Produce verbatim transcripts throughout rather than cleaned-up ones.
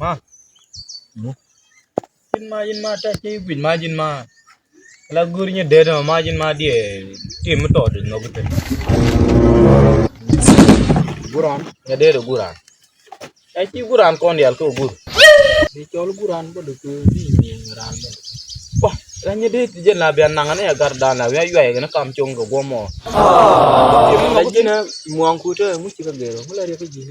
Ma. Ji̱n ma, ji̱n ma, ta ci guic ma, ji̱n ma. La gur nyɛ det ma, ji̱n ma diɛ. Ti mi tɔt nhɔk itin. Guran. Nyɛ det guran. Ɛ ci guran kɔn dial kɛ gur. Di cɔl guran bä di kɛ di mi ran bä. Wah, la nyɛ det jɛ na bia naŋ ni a gar dan la wia yuay kɛ ni kam cong kɛ guɔ mɔ. La ji̱n muaŋ kutɛ mu ci kɛ gero, mu la riɛ kɛ ji̱n.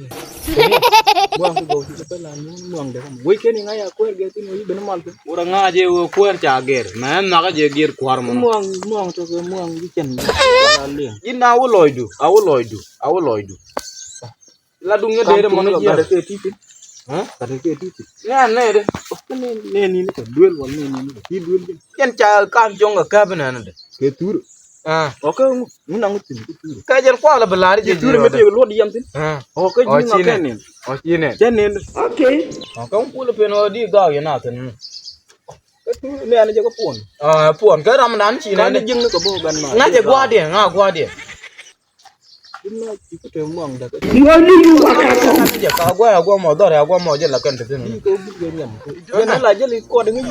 Muaŋ kɛ gɔw ci kɛ pɛ la ni muaŋ dɛ kɛ mɔ. Wei kɛ ni ŋa ya kuɛr gɛ tin wei ben mal kɛ. Wura ŋa jɛ wei kuɛr ca gɛr, mɛ ɛn nhɔkä jɛ gɛr kuar mɔ. Muaŋ, muaŋ tɔ kɛ muaŋ ji̱ cɛn. Ji̱n na wä lɔcdu, a wä lɔcdu, a wä lɔcdu. La duŋ nyɛ dee dee mɔnɔ jiɛ. Gat kɛ ti̱ti̱. Gat kɛ ti̱ti̱. Nɛ nɛ dee. Nɛ nɛ ni ni kɛ duel wal nɛ ni ni kɛ ti duel. Jɛn ca kam jɔŋ kɛ kɛp nɛ ni dee. Kɛ thur. Ɔ kɛ ŋu na ŋu tin kɛ thur. Kɛ jɛn kual bɛ lar jɛ thur mi ti luɔt yɛm tin. Ɔ kɛ ji̱ ŋa kɛ nin. Ɔ ci nɛ. Jɛ nin. Okay. Ɔ kɛ ŋu kul pen ɔ di gaw yɛ na kɛ ni. Kɛ thur nɛ ni jɛ kɛ puɔn. Ɔ puɔn kɛ ram dan ci nɛ ni. Jiŋ ni kɛ bo gan ma. Ŋa jɛ guadiɛ ŋa guadiɛ. Ka guɛ a guɛ mɔ dhɔr a guɛ mɔ jɛ la kɛn ti thin. Jɛ na la jɛ li kɔd ŋi.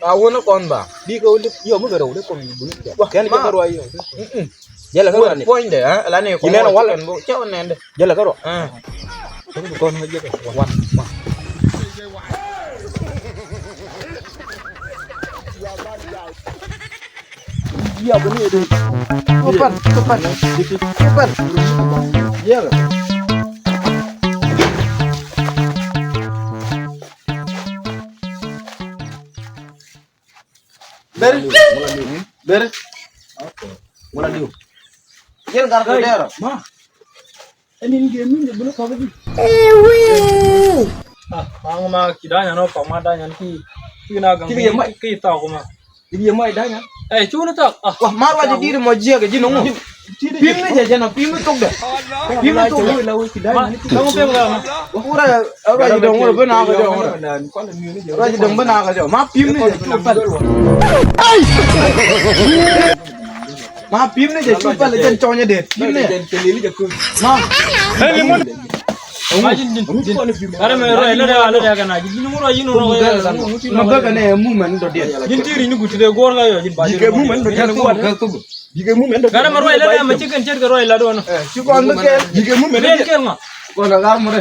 A wun kɔn ba. Bi ka wuli yo mu bɛ rɛ wuli kɔn bu ni. Kɛn jɛ ka ruwa yo. Jɛ la ka ruwa ni. Puɔny de la ni kɔn wal kɛn bo cɛ wun nɛn de. Jɛ la ka ruwa. Kɛn bu kɔn jɛ ka wan. Kupan, kupan, kupan. Beri, beri. Wala diu. Yen gar ko dero. Ma. Ɛn in gee min de bulu kɔk bi. Ah, ma ŋu ma ki da̱a̱n yan ɔ kɔk ma da̱a̱n yan ki ki na gaŋ ki ye mai ki tɔk ma. Ki ye mai da̱a̱n yan. Ɛ cuni tɔk. Ah, wa ma ruac di di mɔ jiɛ kɛ ji̱ nɔŋ. Pim ni jɛ jɛ na pim ni tok dɛ. Pim ni tok dɛ. Kaŋ pim la ma. Wa kura ruac di dɔŋ wala bɛ na ka jɔ wala. Ruac di dɔŋ bɛ na ka jɔ ma pim ni jɛ cu pal. Ma pim ni jɛ cu pal jɛ cɔnyɛ det. Pim ni. Ma. Hey, limon. Kare mɛ ruac lɛ dɛ, lɛ dɛ kɛ na ji̱ ji̱ nuŋ ruac ji̱ nuŋ ruac. Ma bä kɛ nɛ movement dɔ diɛ. Ji̱n ti ri ni guti dɛ guɔr ŋa yɔ ji̱n ba ji̱ movement dɔ diɛ. Bikɛ movement dɔ. Kare mɛ ruac lɛ dɛ mɛ ci kɛn cɛt kɛ ruac la dɔn. Ci kɔn bä kɛl. Bikɛ movement dɔ diɛ. Kɛl ŋa. Kɔn a gar mɔ dɛ.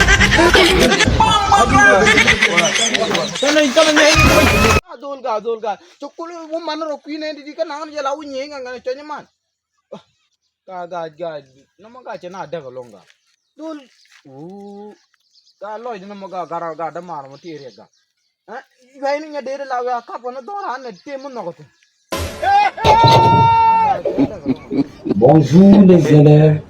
Kɛn a kɛn a nyɛ. Adol ga, adol ga. Cukul wu man rɔ kui̱ nɛ di di kɛ naŋ jɛ la wu nyɛ ŋa ŋa cɔny man. Ka ga̱a̱c ga̱a̱c nɔmɔ ga̱a̱c cɛ na däk ɛlɔ̱ŋ ga̱a̱c. Dhol wuu ga̱a̱c lɔcdä nɔmɔ ga̱a̱c ga̱a̱c ga̱a̱c dämaar mɔ tëë riɛk ga̱a̱c. Ɛ jua̱cni nyɛ dee dee la wiaa kapɔ ni dhɔr an nɛ tëë mi nhɔk thi̱n. Bonjour les élèves.